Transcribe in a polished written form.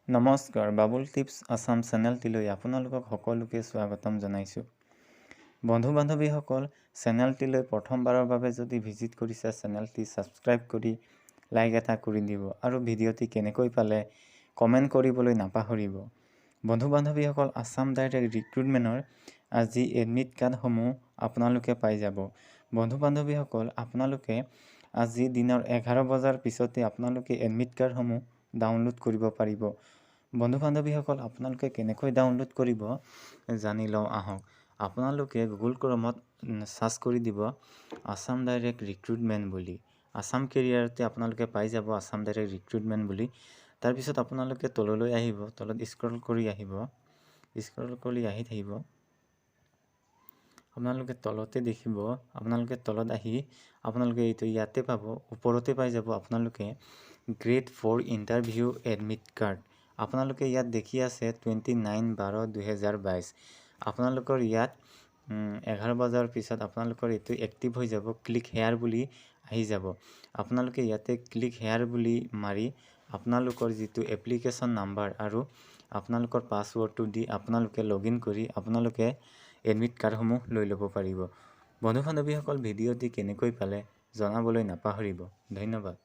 নমস্কাৰ, বাবুল টিপছ আছাম চেনেলটিলৈ আপোনালোকক সকলোকে স্বাগতম জনাইছোঁ। বন্ধু বান্ধৱীসকল, চেনেলটিলৈ প্ৰথমবাৰৰ বাবে যদি ভিজিট কৰিছে, চেনেলটি ছাবস্ক্ৰাইব কৰি লাইক এটা কৰি দিব আৰু ভিডিঅ'টি কেনেকৈ পালে কমেণ্ট কৰিবলৈ নাপাহৰিব। বন্ধু বান্ধৱীসকল, আছাম ডাইৰেক্ট ৰিক্ৰুটমেণ্টৰ আজি এডমিট কাৰ্ডসমূহ আপোনালোকে পাই যাব। বন্ধু বান্ধৱীসকল, আপোনালোকে আজি দিনৰ 11 বজাৰ পিছতে আপোনালোকে এডমিট কাৰ্ডসমূহ ডাউনলোড কৰিব পাৰিব। বন্ধু বান্ধৱীসকল, আপোনালোকে কেনেকৈ ডাউনলোড কৰিব জানি লওঁ আহক। আপোনালোকে গুগল ক্ৰমত চাৰ্চ কৰি দিব আছাম ডাইৰেক্ট ৰিক্ৰুটমেণ্ট বুলি। আছাম কেৰিয়াৰতে আপোনালোকে পাই যাব আছাম ডাইৰেক্ট ৰিক্ৰুটমেণ্ট বুলি। তাৰপিছত আপোনালোকে তললৈ আহিব, তলত স্ক্ৰল কৰি আহিব, স্ক্ৰল কৰি আহি থাকিব। আপোনালোকে তলতে দেখিব, আপোনালোকে তলত আহি আপোনালোকে এইটো ইয়াতে পাব, ওপৰতে পাই যাব আপোনালোকে গ্ৰেড 4 ইণ্টাৰভিউ এডমিট কাৰ্ড। আপোনালোকে ইয়াত দেখি আছে 29/12/2022। আপোনালোকৰ ইয়াত 11 বজাৰ পিছত আপোনালোকৰ এইটো এক্টিভ হৈ যাব, ক্লিক হেয়াৰ বুলি আহি যাব। আপোনালোকে ইয়াতে ক্লিক হেয়াৰ বুলি মাৰি আপোনালোকৰ যিটো এপ্লিকেশ্যন নাম্বাৰ আৰু আপোনালোকৰ পাছৱৰ্ডটো দি আপোনালোকে লগ ইন কৰি আপোনালোকে এডমিট কাৰ্ডসমূহ লৈ ল'ব পাৰিব। বন্ধু বান্ধৱীসকল, ভিডিঅ'টি কেনেকৈ পালে জনাবলৈ নাপাহৰিব। ধন্যবাদ।